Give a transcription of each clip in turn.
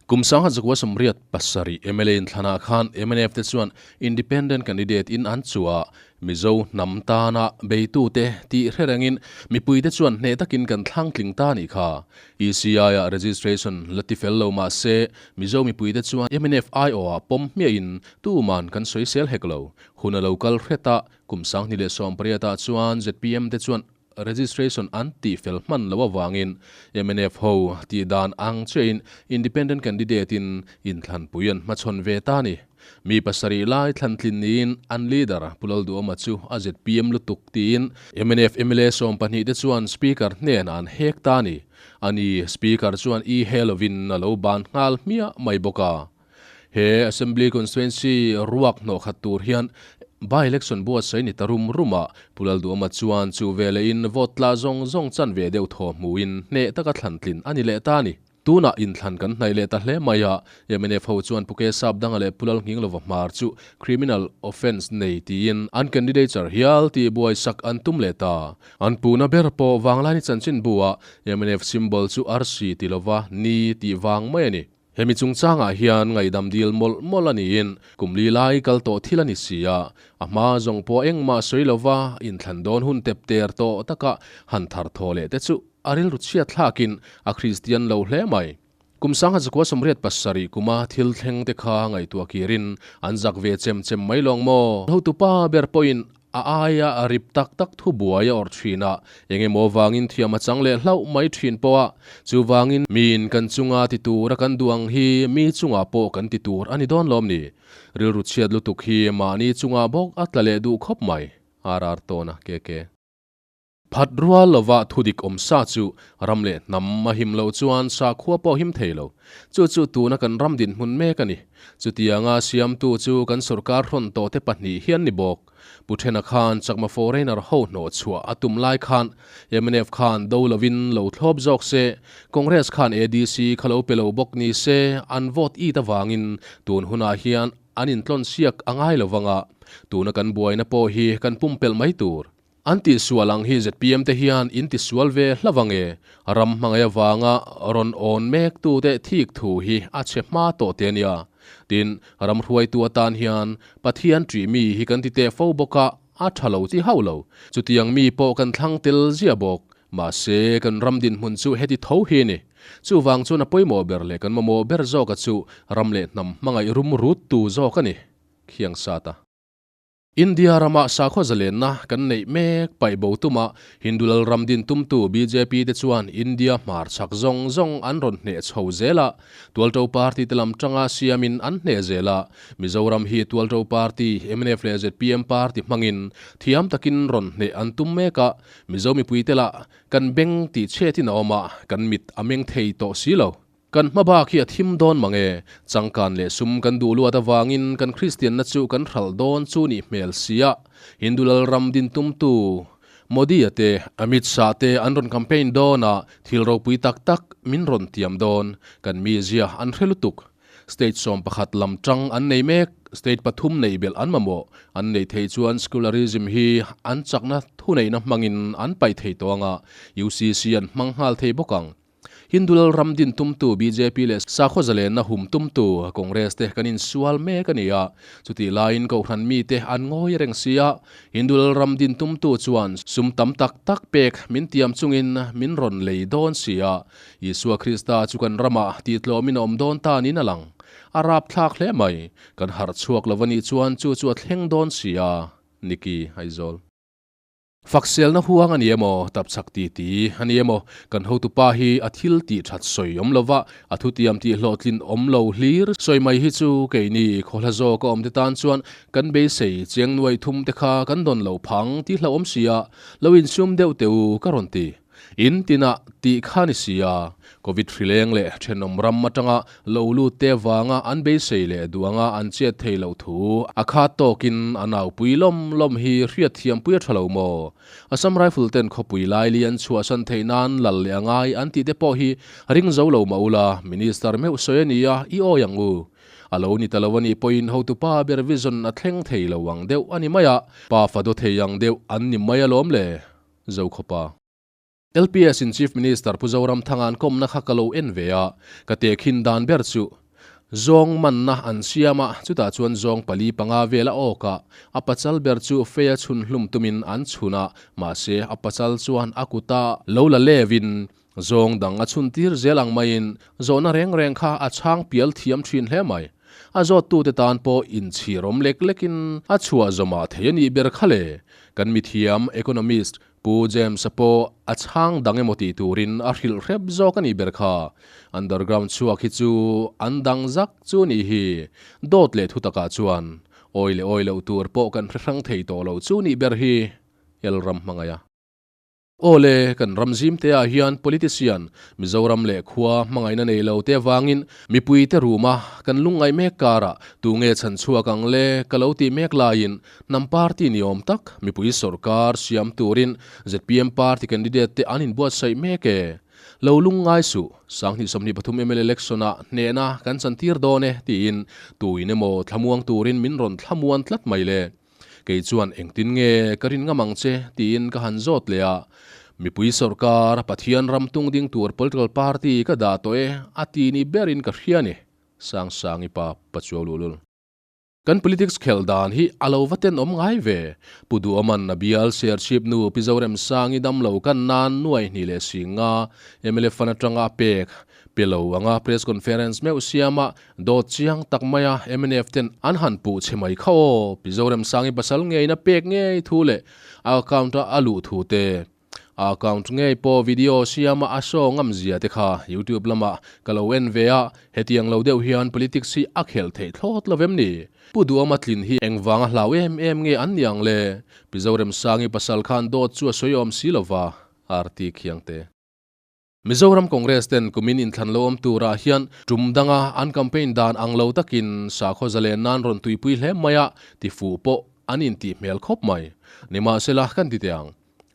Kum 1987 mla inthlanah khan mnf te chuan Independent candidate in an chu a, Mizo hnam tana beitute tih hre rengin mipuite chuan hneh takin kan thlang tling ta nih kha. ECI-ah registration la ti fel lo mah se, Mizo mipuite chuan mnf aiawhah pawm hmiahin tuman kan sawisel hek lo. Hun a lo kal hret a, kum 2018 ah chuan zpm te chuan registration an tih fel hman loh avangin mnf ho tih dan ang chiahin Independent candidate in inthlanpui an hmachhawn ve ta a ni. Mi pasarih lai thlantlin niin an leader Pu Lalduhawma chu a zpm lutuk tiin mnf mla 12 te chuan Speaker hnenah an hek ta a ni. Ani Speaker chuan i he lovin a lo ban nghal hmiah mai bawk a. He Assembly Constituency ruak hnawh khat tur hian by-election buatsaih ni ta rum rum a, Pu Lalduhawma chuan chu velehin vote tla zawng zawng chan ve deuh thaw hmuhin hneh taka thlantlin a ni leh ta a ni. Tunah inthlan kan hnaih leh ta hle mai a, mnf ho chuan Pu Kesap Danga leh Pu Lalnghinglova Hmar chu criminal offence nei tiin an candidature hial tih buaisak an tum leh ta. An puhna ber pawh Vanglaini chanchinbu ah mnf symbol chu arsi ti lova ni tih vang mai a ni. Hemi chungchangah hian ngaihdam dil mawlh mawlh a niin kum li lai kal tawh thil a ni si a, a hma zawng pawh engmah sawi lova inthlan dawn hun tep ter tawh taka han thar thaw leh te chu a rilru chhiat thlakin a Kristian lo hle mai. Kum 1987 kuma thil thleng te kha ngaihtuah kirin an zak ve chem chem mai lawng maw? Hotupa ber pawhin A aia a rip tak tak thu buai a awrh thin a, eng emaw vangin thiam a chang leh hlauh mai thin pawh a. Chuvangin, miin kan chunga ti tur a kan duh ang hi mi chungah pawh kan ti tur a ni dawn lawm ni? Rilru chhiat lutuk hi mahni chungah bawk a tla leh duh khawp mai. RR Tawna, KK. Phat rual lova thudik awm sa chu ram leh hnam a him loh chuan sakhua pawh him thei lo. Chu chu tuna kan ram dinhmun mek a ni. Chutianga siamtu chu kan sorkar hrawn tawhte pahnih hian ni bawk. Pu Thena khan Chakma foreigner ho hnawh chhuah a tum lai khan mnf khan do lovin lo thlawp zawk se, Congress khan ADC kha lo pe lo bawk ni se an vote it avangin tun hunah hian an intlawnsiak a ngai lovang a, tuna kan buaina pawh hi kan pumpelh mai tur. An tihsual ang hi zpm te hian in tisual ve hlauh ang e. Ram hmangaih avanga rawn awn mek tute thik thu hi a chhe hma tawh te ania. Tin, ram hruaitu atan hian Pathian ṭih mi hi kan ti teh fo bawk a, a ṭha lo chi hauh lo. Chutiang mi pawh kan thlang tel ziah bawk. Mahse, kan ram dinhmun chu heti tho hi a ni. Chuvang chuan a pawimawh ber leh kan mamawh ber zawka chu ram leh hnam hmangaih rum ruttu zawk a ni. Khiang sata. India rama sakhaw zalenna kan neih mek paih bo tuma Hindu lal ram din tumtu bjp te chuan India hmar chak zawng zawng an rawn hneh chho zel a, Tualto party te lam tanga siamin an hneh zel a, Mizoram hi Tualto party, mnf leh zpm party hmangin thiam takin rawn hneh an tum mek a, Mizo mipuite lah kan beng tih chhiatin a awm a, kan mit a meng thei tawh si lo. Kan hma bak hi a thim dawn mang e. Changkan leh sum kan duh luat avangin kan Kristianna chu kan hralh dawn chu nih hmel sia. Hindu Lalram din tumtu Modi-a te, Amit Shah te an rawn campaign dawn a, thil ropui tak tak min rawn tiam dawn. Kan mizia an hre lutuk. State 11 lam tang an nei mek, state pathum neih belh an mamawh. An neih theih chuan secularism hi an chakna thuneihna hmangin an paih thei tawh ang a, UCC an hmang nghal thei bawk ang. Hindu Lalram din tumtu bjp leh sakhaw zalenna hum tumtu Congress te kan insual mek a ni a, chutih laiin Kohhran mite an ngawi reng si a, Hindu Lalram din tumtu chuan sum tam tak tak pek min tiam chungin min rawn lei dawn si a, Isua Krista chu kan ramah tihtlawmin a awm dawn ta niin a lang. A rapthlak hle mai. Kan harh chhuak lo a nih chuan chu chu a thleng dawn si a, Nicky Aizawl. Fakselna huang a ni emaw, tapchhak ti ti a ni emaw, kan hotupa hi a thil tih that sawi awm lova, a thutiam tih hlawhtlin awm lo hlir sawi mai hi chu keini khawhla zawk a awmte tan chuan kan beisei chiang nuai thum te kha kan dawn lo phang tih hlauhawm sia, lo insum deuh teh u ka rawn ti. In tinah tih kha ni sia, Covid hrileng leh thenawm ram atanga lo lut te vanga an beisei leh duh anga an chet thei loh thu a khat tawkin a naupui lawm lawm hi hriat thiampui a tha lo maw? Assam Rifle ten khawpui laili an chhuahsan theih nan lal leh a ngai an tih te pawh hi ring zo lo mah ula, Minister meuh sawi a nia, i awi ang u. A lo ni ta lo a nih pawhin hotupa ber vision a thleng thei lo ang deuh a ni mai a, pa fa daw thei ang deuh an ni mai alawm le. Zokhawpa. LPS in Chief Minister Pu Zoramthanga an kawmna kha ka lo en ve a, ka tehkhin dan ber chu zawng manna an siam a, chutah chuan zawng pali panga vel a awk a, a pachal ber chu fei a chhun hlum tumin an chhun a, mahse a pachal chuan a kuta lo la levin zawng dang a chhun tir zel ang maiin zawhna reng reng kha a chhang pial thiam thin hle mai. A zawttute tan pawh inchhirawm lek lekin a chhuah zawmah thei a nih ber kha le. Kan mithiam, economist, Pu James-a pawh a chhang dang emaw tih turin a hrilh hrep zawk a nih ber kha. Underground chhuak hi chu an dang zak chu a nih hi. Dawt leh thu takah chuan awi leh awi loh tur pawh kan hre hrang thei tawh lo chu nih ber hi Elram hmangaih a. Aw le, kan ram zim te ah hian politician Mizoram leh khua hmangaihna nei lo te avangin mipuite ruma kan lungngaih mek karah tunge chhan chhuak ang le ka lo tih mek laiin Hnam party ni awm tak mipui sawrkar siam turin zpm party candidate te an inbuatsaih mek e. Lo lung ngai suh, 2023 mla election ah hnehna kan chantir dawn e tiin tuin emaw thlamuang turin min rawn thlamuan tlat mai le. Kei chuan engtin nge ka rin ngam ang che tiin ka han zawt leh a, mipui sawrkar Pathian ram tung ding tur political party ka dah tawh e a ti ni berin ka hria ni, Sangsangi pa Pachuau luhlul. Kan politics khelh dan hi a lo va tenawm ngai ve. Pu Duhawman a bial Serchhip nu Pi Zoremsangi damlo kan nan nuai hnih leh si nga mla fund atanga a pek pe lo anga press conference meuh siama dawt chiang tak maia mnf ten an han puh che mai kha aw. Pi Zoremsangi pasal ngeiin a pek ngei thu leh a account a a luh thu te A account ngei pawh video siama a show ngam zia te kha YouTube lamah ka lo en ve a, hetiang lo deuh hian politics hi a khelh theih thlawt lo vem ni? Pu Duhawma tlin hi engvanga hlau em em nge an ni ang le? Pi Zoremsangi pasal khan dawt chu a sawi awm si lova, RT Khiangte. Mizoram Congress ten kumin inthlan lo awm turah hian tum danga an campaign dan ang lo takin sakhaw zalen nan rawn tuipui hle mai a, tifuh pawh an intih hmel khawp mai. Nimahsela kan ti teh ang.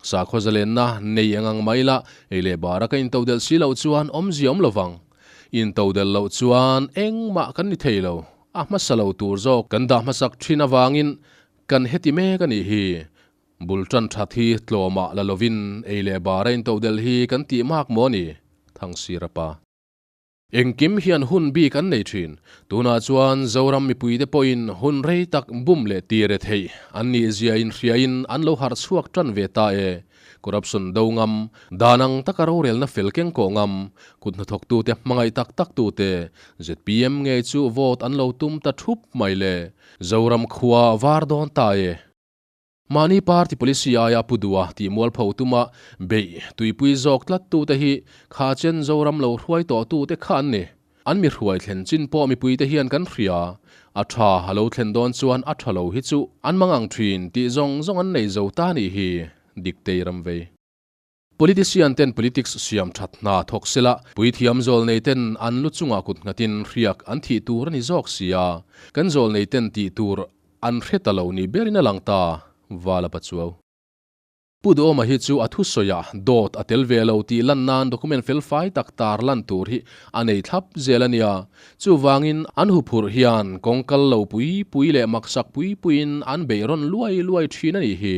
Sakhaw zalenna nei eng ang mai la, ei leh bara ka intodelh si loh chuan awmzia awm lovang. Intodelh loh chuan engmah kan ni thei lo. A hmasa lo tur zawk kan dah hmasak thin avangin kan heti mek a nih hi. Bul tan that hi tlawmah la lovin ei leh bara intodelh hi kan tih mak maw ni? Thangsira pa. Engkim hian hun bik an nei thin. Tunah chuan Zoram mipuite pawhin hun rei tak bum leh tire theih an nih zia inhriain an lo harh chhuak tan ve ta e. Corruption do ngam, dan ang taka rorelna fel keng kawh ngam, kut hnathawktute hmangaih tak tak tute zpm ngei chu vote an lo tum ta thup mai le. Zoram khua var dawn ta e. Mahni party policy aia pu duha tih mualpho tuma beih tuipui zawk tlat tute hi kha chen Zoram lo hruai tawh tute kha an ni. An mi hruai thlen chin pawh mipuite hian kan hria. A tha a lo thlen dawn chuan a tha lo hi chu an mang ang thin tih zawng zawng an nei zo ta nih hi Diktei Ramvei. Politician ten politics siam that hna thawk sela, puithiam zawlnei ten an lu chungah kut nghatin hriak an thih tur a ni zawk sia, kan zawlnei ten tih tur an hre ta lo ni berin a lang ta, Vala Pachuau. Pu Duhawma hi chu a thusawi ah dawt a tel ve lo tih lan nan document felfai tak tar lan tur hi a nei thlap zel a nia. Chuvangin an huphurh hian kawng kal lo pui pui leh maksak pui puiin an beih rawn luai luai thin a nih hi.